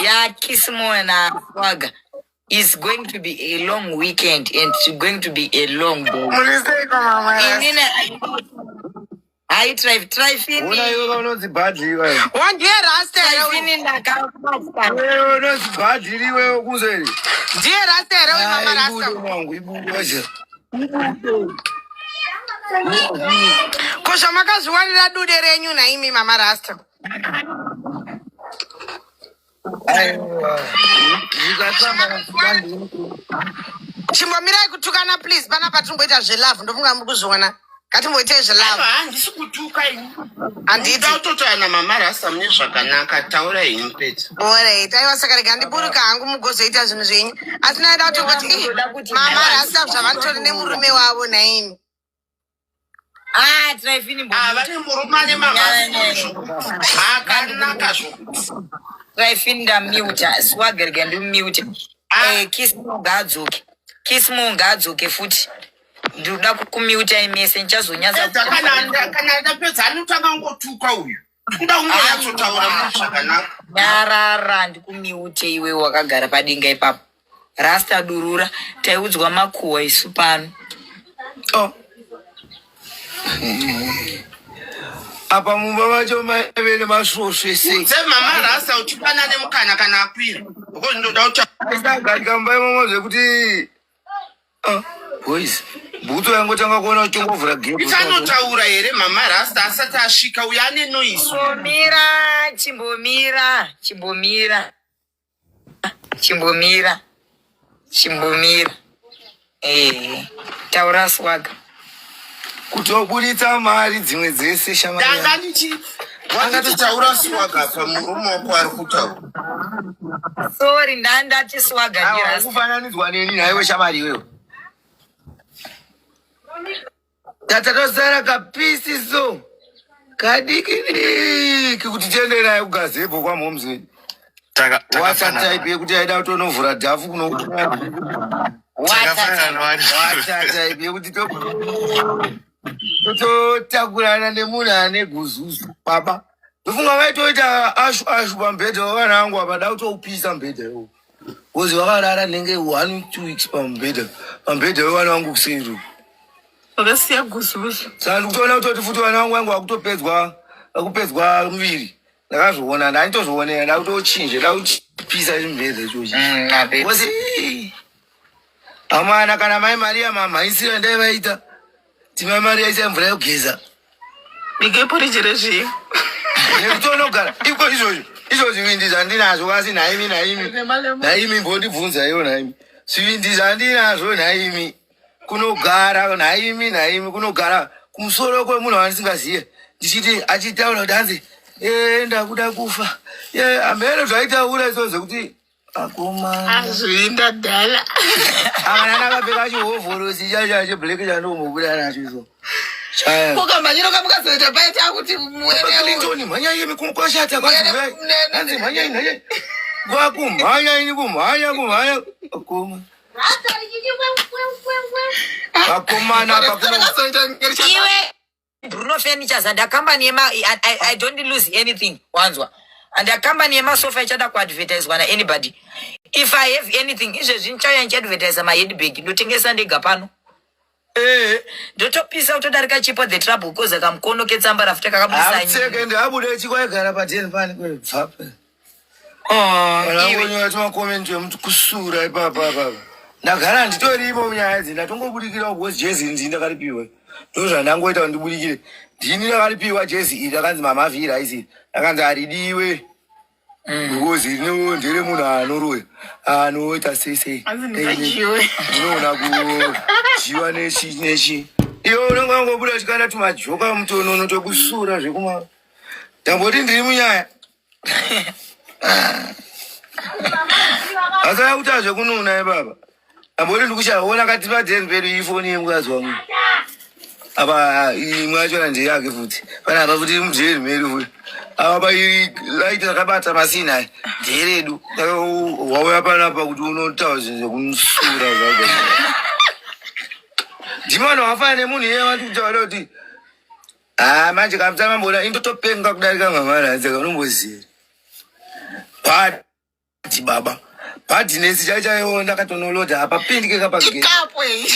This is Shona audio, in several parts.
Yakismo na Swaga is going to be a long weekend and it's going to be a long day. Muri seiko mama Rasta? Inini hai Trifini. Ona iwe unonzi bhadli iwe. Wa ndiye Rasta here uyu? Trifini ndakabatwa. Iwe unonzi bhadli iwe kuzeri. Ndiye Rasta here uyu mama Ah, Rasta? ibudo wangu ibudo waje. Ko zvamakazviwanira dude renyu nhaimi mama Rasta? Aiwa. Zvikatamba na Chimbomirai kutukana please, panapa tirimboita zvelove, ndofunga muri kuzviona. Ngatimboitei zvelove. Aiwa, handisi kutuka ini. Handiti. Ndoda kutotaura namama Rasta mune zvakanaka. Taura henyu Pedza. Alright, aiwa saka rega ndiburuka hangu mugozoita zvinhu zvenyu. Asi ndaida kutongoti ih, Ndoda kuti mama Rasta zvavanotori nemurume wavo nhaimi. Ah, Trifini Ah, mbomira. vane murume ane mamhasuru zvokuti akanaka zvokuti. Trifini ndamuta. Swagger rega ndimute. Ah, Eh, Kismo ngaadzoke. Kismo ngaadzoke futi. Ndinoda kukumiutai mese ndichazonyatsa Pedza kana kana ndapedza anotanga kungotuka uyu. Kuda kungonyatsotaura mune zvakanaka. Nyarara ndikumiute iwe wakagara padenga ipapo. Rasta durura taiudzwa makuhwa isu pano. Oh. Apa mumba macho maive nemasvosve sei. Udze mama Rasta uchipanane mukana kana akwira. Because ndoda kutaura. Aisagadzika mumba imomo zvekuti ah, boys bhutsu yangotanga kuona uchingovhura gepu. Ichanotaura here mama Rasta asati asvika uyo ane noise. Chimbomira, chimbomira, chimbomira, chimbomira, chimbomira. Eh, taura swaga. Kutoburitsa mari dzimwe dzese shamwari. Ndanga ndichi wakatotaura swaga pamurume wako ari kutaura. Sorry, ndandati swaga Awa ndirasta. kufananidzwa neni nhaiwe shamwari iwewe. Tatatosara kapisi so kadiki diki kuti tiende naye kugazebho kwamhoms wedu. Taka- Wata takafanana. type yekuti aida kutonovhura dhafu kuno. Takafanana wani. Wata type yekuti tototakurana nemunhu ane guzuzu baba. Ndofunga vaitoita ashu ashu pamubhedha wevana vangu apa da kutoupisa mubhedha iwowo. Because vakarara nenge 1 2 weeks pamubhedha pamubhedha wevana vangu kuseri. Vakasiya guzuzu. Saka ndikutoona kutoti futi vana vangu vangu vakutopedzwa vakupedzwa muviri. Ndakazviona ndanditozvionera ndakutochinja ndakutopisa chimubhedha ichochi. Mm, Because amwana kana mai Maria mamhanyisiro andaivaita. Timai Maria isai mvura yekugeza. Bike porridge rezviyo. Nekutonogara iko izvozvo izvo zvivindi zvandinazvo kasi nhaimi nhaimi nhaimi mbondibvunza iwo nhaimi zvivindi zvandinazvo nhaimi kunogara nhaimi nhaimi kunogara kumusoro kwemunhu wandisingaziye ndichiti achitaura kuti hanzi e ndakuda kufa e hameno zvaitaura izvo zvekuti akomana Azvinda dhala. akanana akapfeka chihovhorosi chacho cheblack chandombobuda nacho izvo chaya Ko kamhanyiro kamukazoita paita kuti muwere Clinton mhanyai imi kwashata kwanzi Mwene- mhanyai nene- hanzi mhanyai mhanyai kwakumhanya ini kumhanya kumhanya akoma vakomana pakuno rakazoita ngeri cha Iwe Bruno Furnitures and a company yema I don't lose anything wanzwa and a company yemasofa ichada kuadvertiswa na anybody if I have anything izvezvi ndichauya ndichiadvertisa mahandbag ndotengesa ndega pano ee ndotopisa kutodarika chipo the trouble cause kamukono ketsamba rafuta kakabudisa Atseke ndabude chikwaigara padeni pani kwebvape Oh, iwe Vanangonyora tumakomenti emuti kusura ipapa apapa. Ndagara handitorimo munyaya idzi ndatongobudikirawo because jezi iri ndini ndakaripiwa. Ndozvandangoita kuti ndibudikire. Ndini ndakaripiwa jezi iri rakanzi mama V rice iri. Rakanzi haridiwe. Because rino ndere munhu anoroya. Anoita sei sei. Hanzi ndikadyiwe. Ndinoona kudyiwa nechi nechi. Iwe unenge wangobuda chikanda tumajoka mutonono twekusura zvekuma. Ndamboti ndiri munyaya. Asaya kuti azvekununa baba. Amboti ndikushaona kati padeni pedu ifoni yemukadzi wangu. Apa imwe yachona ndeyake futi. Panapa futi mujeri medu futi. Apa pa iri light rakabata masina aya nderedu. Saka wauya panapa kuti unotaura zvinhu zvekunusura zvako. Ndimana wafana nemunhu iye wati kutaura kuti ah manje kamutsa mambona indotopenga kudarika mama ranzeka unomboziva. But Bhadhi baba. Bhadhinesi chai chaiwo ndakatonolodha apa pindike kapagate. Ikapo iyi.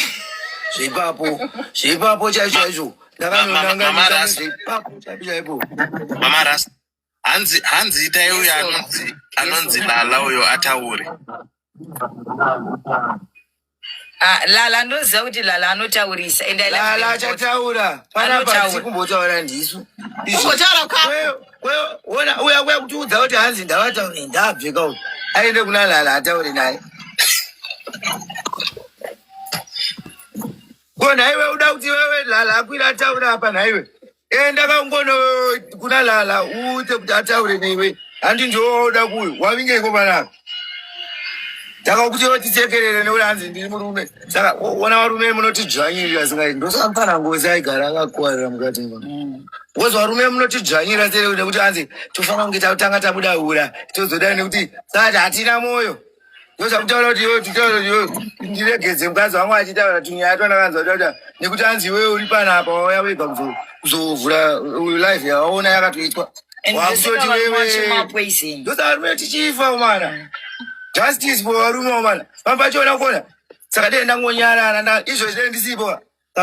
Zveipapo. Zveipapo chaicho chaicho. Mama Ndakanonanga Rasta. zveipapo chaipo chaipo. Mama Rasta. Hanzi hanzi itai uyo Yes, sir. anonzi Yes, anonzi sir. Lala uyo ataure. Ah, Lala ndoziva kuti Lala anotaurisa and I love Lala them both. achataura. Panapa Anotaura. tiri kumbotaura ndisu. Izvi. Kumbotaura kwako. Kweyo, kweyo, ona uya kuya kutiudza kuti hanzi ndavataure ndabve uyu. Aende kuna Lala ataure naye. Ko nhaiwe uda kuti wewe Lala akwira ataura apa nhaiwe. Enda kaungono kuna Lala uite kuti ataure newe. Handi ndiwo kuyu. Wavingeiko panapa? Takakuti tisekerere nekuti hanzi ndiri murume. Saka ona varume munotidzvanyirira singai. Ndosaka ngozi aigara akakuwarira mukati mm. Because varume munotidzvanyira sei nekuti hanzi tofanira kunge tatanga tabuda ura tozodai nekuti saka hatina moyo. Ndozvakutaura kuti iwe titaura kuti iwe ndiregedze mukadzi wangu achitaura tunyaya twandakanzwa taura nekuti hanzi iwewe uri panapa wauya wega kuzovhura live yawaona yakatoitwa. And Wakutoti ndosaka varume wewe vachimwa poison. ndosaka varume tichifa umana. Justice for varume umana. Pambachiona kuona. Saka dai ndangonyarara nda izvozvi dai ndisipo.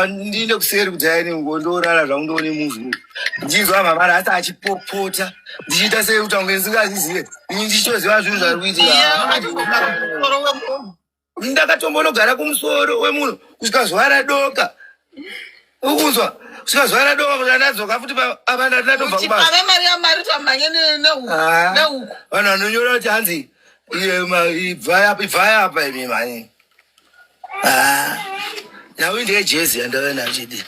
Ndinde kuseri kudhaya ndorara zvangu ndoone movie. Ndichinzwa mama rasta achipopota. Ndichiita sei kuti kunge ndisingazvizive. Ini ndichitoziva zvinhu zvari kuitika. Iye achigara kumusoro wemunhu. Ndakatombonogara kumusoro wemunhu kusvika zuva radoka. Ukunzwa kusvika zuva radoka kuti ndadzoka futi apa ndatobva Kuti kubasa. pave mari yamari tamhanye nehuku. Ah. Nehuku. Vanhu vanonyora kuti hanzi iye ibvai apa ibvai apa imi mhani. Ah. Nhau ndeye jezi yandauya nayo chete.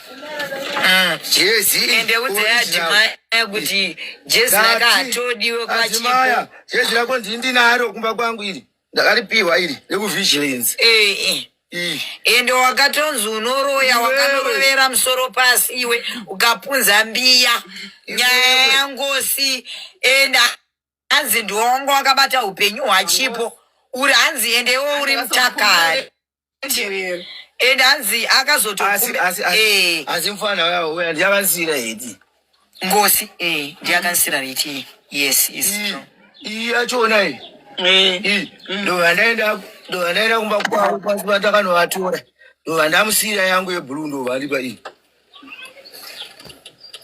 Jezi. Ende udzai original. adhimaya kuti jezi raka hatodiwe kwachipo. Adhimaya, jezi rako ndini ndinaro kumba kwangu iri. Ndakaripiwa iri rekuvigilance. Eh, eh. Iyi. Ende wakatonzi unoroya Iwewe. wakanorovera musoro pasi iwe ukapunza mbiya nyaya Iwewe. yangosi ende hanzi ndiwongo wakabata upenyu hwachipo uri hanzi ende iwe uri mutakari Njerere. ende hanzi Asi akazotokumbe asi asi eh, asi mufana uya uya ndiyakasira heti. ngosi eh, ndiyakansira riti yes yes Iyi iyi yachona iyi. Eh. Iyi ndobva ndaenda ndobva ndaenda kumba kwavo pasi patakanovatora. Ndobva ndamusiyira yangu yebhuruu ndobva andipa iyi.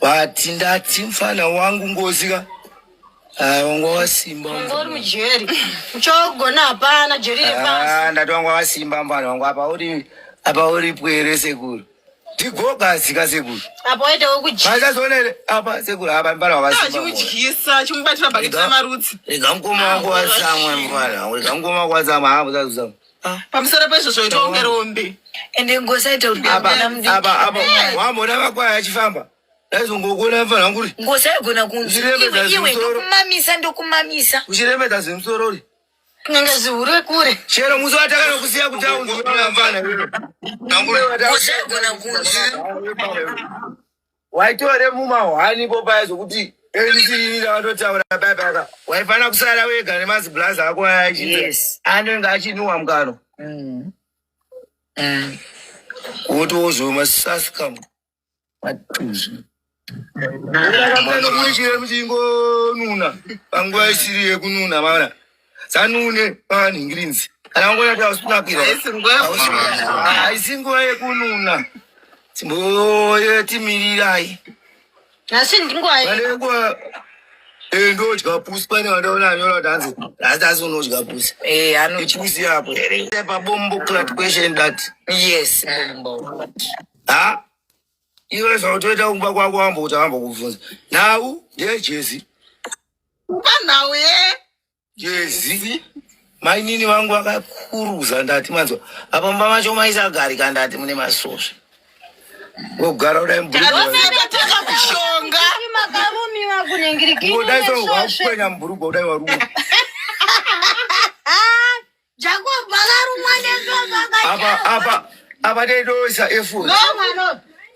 Vati ndati mufana wangu ngosi ka. Ah, wanga wasimba. Uri mujeri. Uchogona hapana jeri repasi. Ah, ndati wanga wasimba mufana wangu apa uri apa uri pwere sekuru. Ndigogazika sekuru. Apa waita wekujeri. Machazoona here apa sekuru apa mufana wakasimba. Achiudyisa achimubatira bhaketi ramarutsi. Rega mukoma wangu wasamwa mufana wangu. Rega mukoma wangu wasamwa hapo sasa. Pamusoro paizvozvo ita kunge rombe. ende ngosi aita kuti Apa mwana mudiki apa apa wamboona makwaya achifamba. Ndaizongokuona mufana wangu uri. ngosi aigona kunzi Zviremedza iwe iwe zvimusoro. ndokumamisa ndokumamisa Uchiremedza zvemusoro uri. Kunenge zihure kure. Chero musi watakanokusiya kutaundi mufana. Ngosi aigona kunzi Waitore mumahwani po paya zvokuti ndisini ndakatotaura paya paka. Waifana kusara wega nemaziblaza ako aya achinzi Yes. anenge achinuwa mukano. Wotozoma sasikamu. Matuzvi. Ndakanokuichire muchingonuna panguva isiri yekununa maona. Sanune panhingirinzi. Kana wangoona kuti hausi Haisi nguva yekununa. haisi nguva yekununa. Timboyetimirirai. Nhasi ndinguva ye. Pane nguva ndodya pusi pane vandaona anyora kuti hanzi nhasi asi unodya pusi. Eh, anodya Ipusi yapo here? Pabombo clat question that. yes bombo Ha? Iwe zvautoita kumba kwako wambokuti wambokubvunza. Nhau ndeyejezi. Panhau ye. Jezi. Mainini vangu vakakuruza ndati manzwa. Apa mumba macho maisagarika ndati mune masvosve. Wogara kudai mubhurugwa. Takataka mishonga. Makarumiwa kunengirikini Kudai so nesvosve. wakwenya mubhurugwa kudai waruma. Jacob akarumwa nesvosve Apa apa apa deidoisa effort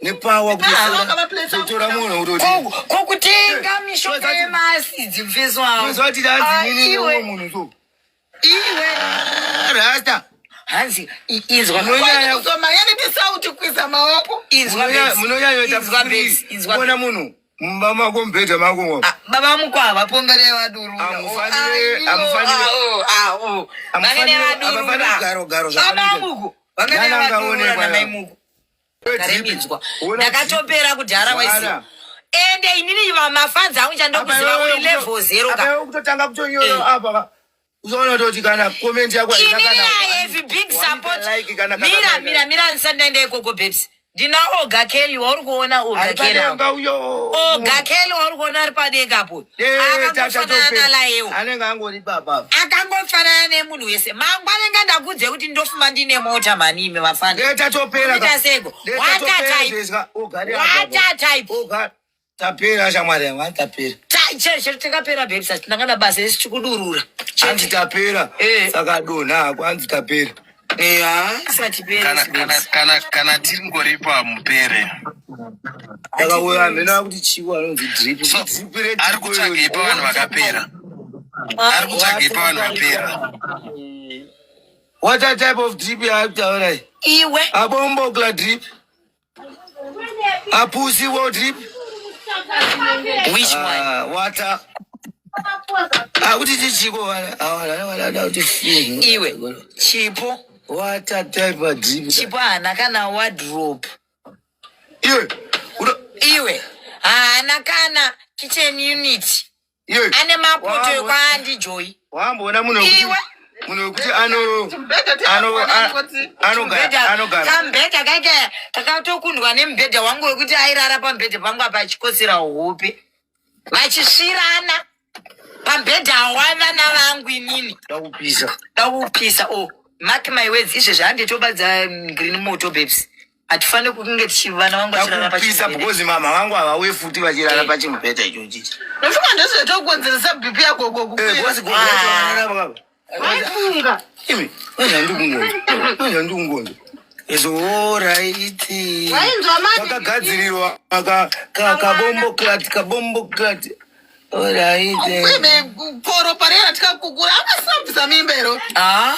nepower kutora munhu kutoti kokutenga mishonga yemasidzi mfeso wavo Unozwa kuti Ah, hanzi nini iwe. umwe munhu so. Iwe rasta. hanzi inzwa Kuzomhanya netisauti kuisa maoko. inzwa Babes. Munonyanyoita Inzwa Babes. Inzwa kuona munhu. Mumba mako mubhedha mako mo. Ah, baba muko havapongere vadurura. Hamufanire- hamufanire- Vangene Hamufanire- havafaniri vadurura. kugaro garo Baba zvakanoita. muko vangene Nana vadurura angaonekwa namai ya. muko. Drip. Ndaremidzwa. Ona Ndakatopera kudhara waiziva. Zvara. Ende inini mafanzi angu chandokuziva uri level zero Apa ka. iwe kutotanga kutonyora apa ka. Uzoona kutoti kana comment yako haina Inini kana I have big one support. like kana kana Mira kana. mira mira ndisati ndaenda ikoko babes. Ndina Oga Kelly wauri kuona Oga Ari Kelly. apo. padenga uyo. Oga Kelly wauri kuona ari padenga apo. Eh, Akangofanana tatope. nalayewo. Anenge angori baba. Akangofanana nemunhu wese. Mangwana nga ndakudze kuti ndofuma ndine mota mani imi vafana. Eh, tatopera ka. Kuita seko. Eh, Water tatopera type. zvezva. Ogari apa. Water type. Oga. Tapera shamwari yangu, hanzi tapera. Chero chero takapera babes hatina kana basa isi tikudurura. Hanzi tapera. Eh. Saka donha hako hanzi tapera. Eh, isati pera. Kana kana kana kana tiri ngoripo mupere. Saka uyo hameno akuti chiwo anonzi drip. So Drip re ari drip kutsvagei iyoyo. pavanhu vakapera? Ari kutsvagei pavanhu vapera? What a type of drip yaakutaura iyi? Iwe. Abombokla drip. Apusi wo drip. Which one? Ah, water. Akuti chichiko vana. Awana vana kuti fee. Iwe. Chipo. Water type of drip. Chipo haana kana wardrobe. Iwe. Uno Iwe. Haana kana kitchen unit. iwe. Ane mapoto Wambo- ekwaandijoyi. Wamboona munhu wekuti Iwe. munhu wekuti ano ano anogara anogara. Kamubhedha kake kakatokundwa nemubhedha wangu wekuti airara pamubhedha pangu apa achikotsera hope. Vachisvirana pamubhedha wavana vangu inini. Ndakupisa. Ndakupisa oh mark my words izvezvi handitobadza green moto babes. Hatifaniri kunge tichivana vangu vachirara Ndakupisa pachimubhedha. because mama vangu havawe futi vachirara pachimubhedha ichochi. Ndofunga ndozvetokonzeresa BP yako Eh, gogo. because gogo vacho vanarara Waifunga. Imi, vanyandikungonzo. Vanyandikungonzo. It's alright. Wainzwa manje? Kakagadzirirwa ka ka kabombo clat kabombo clat. Alright. Kuime koro parera tikakukura akasabvisa mimba ero. Ah.